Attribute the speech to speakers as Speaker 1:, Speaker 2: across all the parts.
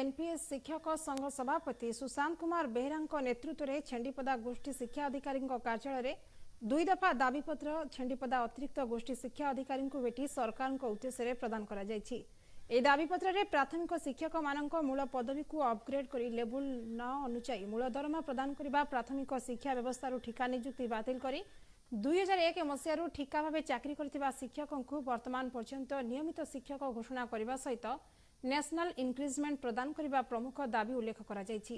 Speaker 1: NPS ଶିକ୍ଷକ ସଂଘ ସଭାପତି ସୁଶାନ୍ତ କୁମାର ବେହେରାଙ୍କ ନେତୃତ୍ୱରେ ଛେଣ୍ଡିପଦା ଗୋଷ୍ଠୀ ଶିକ୍ଷା ଅଧିକାରୀଙ୍କ କାର୍ଯ୍ୟାଳୟରେ ଦୁଇ ଦଫା ଦାବିପତ୍ର ଛେଣ୍ଡିପଦା ଅତିରିକ୍ତ ଗୋଷ୍ଠୀ ଶିକ୍ଷା ଅଧିକାରୀଙ୍କୁ ଭେଟି ସରକାରଙ୍କ ଉଦ୍ଦେଶ୍ୟରେ ପ୍ରଦାନ କରାଯାଇଛି। ଏହି ଦାବିପତ୍ରରେ ପ୍ରାଥମିକ ଶିକ୍ଷକମାନଙ୍କ ମୂଳ ପଦବୀକୁ ଅପଗ୍ରେଡ୍ କରି ଲେବୁଲ 9 ଅନୁଯାୟୀ ମୂଳ ଦରମା ପ୍ରଦାନ କରିବା, ପ୍ରାଥମିକ ଶିକ୍ଷା ବ୍ୟବସ୍ଥାରୁ ଠିକା ନିଯୁକ୍ତି ବାତିଲ କରି 2001 ମସିହାରୁ ଠିକା ଭାବେ ଚାକିରି କରିଥିବା ଶିକ୍ଷକଙ୍କୁ ବର୍ତ୍ତମାନ ପର୍ଯ୍ୟନ୍ତ ନିୟମିତ ଶିକ୍ଷକ ଘୋଷଣା କରିବା ସହିତ ନ୍ୟାସନାଲ ଇନକ୍ରିଜମେଣ୍ଟ ପ୍ରଦାନ କରିବା ପ୍ରମୁଖ ଦାବି ଉଲ୍ଲେଖ କରାଯାଇଛି।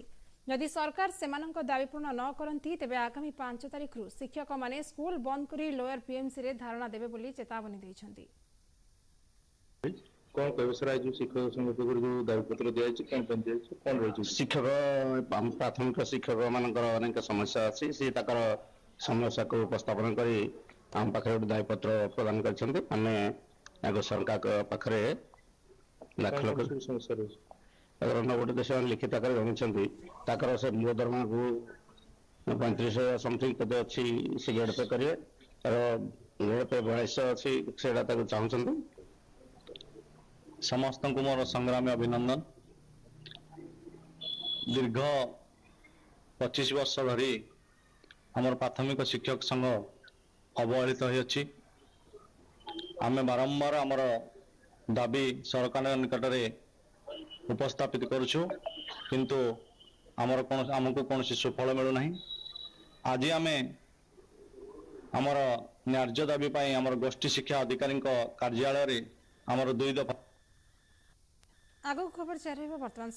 Speaker 1: ଯଦି ସରକାର ସେମାନଙ୍କ ଦାବି ପୂରଣ ନ କରନ୍ତି, ତେବେ ଆଗାମୀ 5 ତାରିଖରୁ ଶିକ୍ଷକମାନେ ସ୍କୁଲ ବନ୍ଦ କରି ଲୋୟର ପିଏମ୍ସିରେ ଧାରଣା ଦେବେ ବୋଲି ଚେତାବନୀ ଦେଇଛନ୍ତି।
Speaker 2: କଣ କହିବେ ସାର୍, ଆଜି ଯୋଉ ଶିକ୍ଷକ ସଂଘ ପକ୍ଷରୁ ଯୋଉ ଦାବିପତ୍ର ଦିଆଯାଇଛି, କଣ ପାଇଁ ଦିଆଯାଇଛି, କଣ ରହିଛି?
Speaker 3: ଶିକ୍ଷକ, ଆମ ପ୍ରାଥମିକ ଶିକ୍ଷକ ମାନଙ୍କର ଅନେକ ସମସ୍ୟା ଅଛି। ସେ ତାଙ୍କର ସମସ୍ୟାକୁ ଉପସ୍ଥାପନ କରି ଆମ ପାଖରେ ଗୋଟେ ଦାବିପତ୍ର ପ୍ରଦାନ କରିଛନ୍ତି। ଆମେ ଆଗ ସରକାରଙ୍କ ପାଖରେ
Speaker 2: କଣ
Speaker 3: ଦାଖଲ
Speaker 2: କଣ
Speaker 3: କରି
Speaker 2: ସବୁ ସମସ୍ୟା ରହିଛି?
Speaker 3: ତାଙ୍କର ଗୋଟେ ସେମାନେ ଲିଖିତ ଆକାରରେ ଜଣାଇଛନ୍ତି। ତାଙ୍କର ସେ ମୂଳ ଦରମାକୁ 35,000 ସମଥିଙ୍ଗ କେତେ ଅଛି, ସେ ଗ୍ରେଡ୍ ପେ କରିବେ। ତାର ଗ୍ରେଡ୍ ପେ 2200 ଅଛି, ସେଇଟା ତାକୁ ଚାହୁଁଛନ୍ତି।
Speaker 4: ସମସ୍ତଙ୍କୁ ମୋର ସଂଗ୍ରାମୀ ଅଭିନନ୍ଦନ। ଦୀର୍ଘ 25 ବର୍ଷ ଧରି ଆମର ପ୍ରାଥମିକ ଶିକ୍ଷକ ସଂଘ ଅବହେଳିତ ହୋଇଅଛି। ଆମେ ବାରମ୍ବାର ଆମର ଦାବି ସରକାରଙ୍କ ନିକଟରେ ଉପସ୍ଥାପିତ କରୁଛୁ, କିନ୍ତୁ ଆମର କୌଣସି ଆମକୁ କୌଣସି ସୁଫଳ ମିଳୁନାହିଁ। ଆଜି ଆମେ ଆମର ନ୍ୟାଯ୍ୟ ଦାବି ପାଇଁ ଆମର ଗୋଷ୍ଠୀ ଶିକ୍ଷା ଅଧିକାରୀଙ୍କ କାର୍ଯ୍ୟାଳୟରେ ଆମର ଦୁଇ ଦଫା
Speaker 1: ଆଗକୁ ଖବର ଜାରି ରହିବ। ବର୍ତ୍ତମାନ